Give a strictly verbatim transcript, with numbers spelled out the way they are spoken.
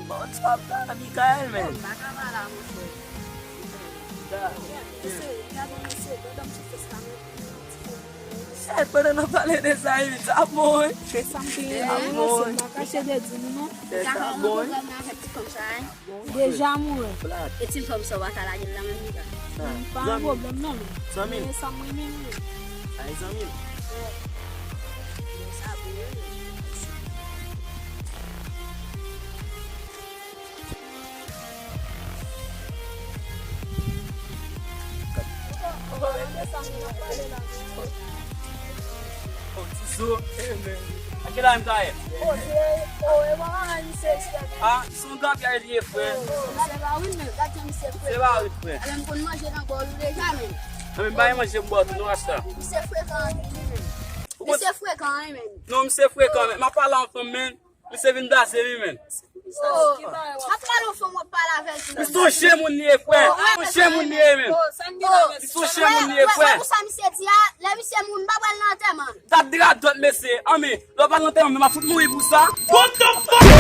Bon, sa ap la, Mikael, men. Bon, m pa ka pa la, monchè. Da. Mesye, gade mesye, gade m sou fes la, men. Eh, pandan n ap pale de sa, wi, sa bon, wi. Se sa m te rele, mesye, m pa kache de di nou, non. Se sa bon, wi. Ou ka fè yon pwoblèm avèk ti fanm sa, wi. Deja mouri. E ti fanm sa w pa ka lage l la menm, Mika? Pa gen pwoblèm, non, men. Zanmi m. Men sa m renmen, wi. Ay, zanmi m. Wi. Men sa bon, wi. Oh, Tizo, eh, men. A ki la m ta ye? Oh, se, oh, e mwen, mwen, misye, misye. Ah, se yon gapyay li ye, frè. Oh, misye pa win, men. Gad jan misye frè. Se pa win, frè. Alè, m konn manje nan bòl ou deja, men. Nan men, m bay manje m bò tou, non, asta. Misye frekan anpil, wi, men. Misye frekan, wi, men. Non, misye frekan, men. M ap pale ansanm, men. Misye vin blaze m, men. Oh, m ap pale ansanm, w ap pale avè l tou. Misye yon chen moun li ye, frè. Oh, wi, yon chen moun li ye, men. Oh, sa n gen la, men. Misye yon chen moun li ye, frè. Ou wè, ou wè sa misye di a? Lè misye mouri, m pa pral nan antèman l. Sa dradòt, mesye. Anmen, lè w pa nan antèman m, m ap fout mouri pou sa. What the fuck?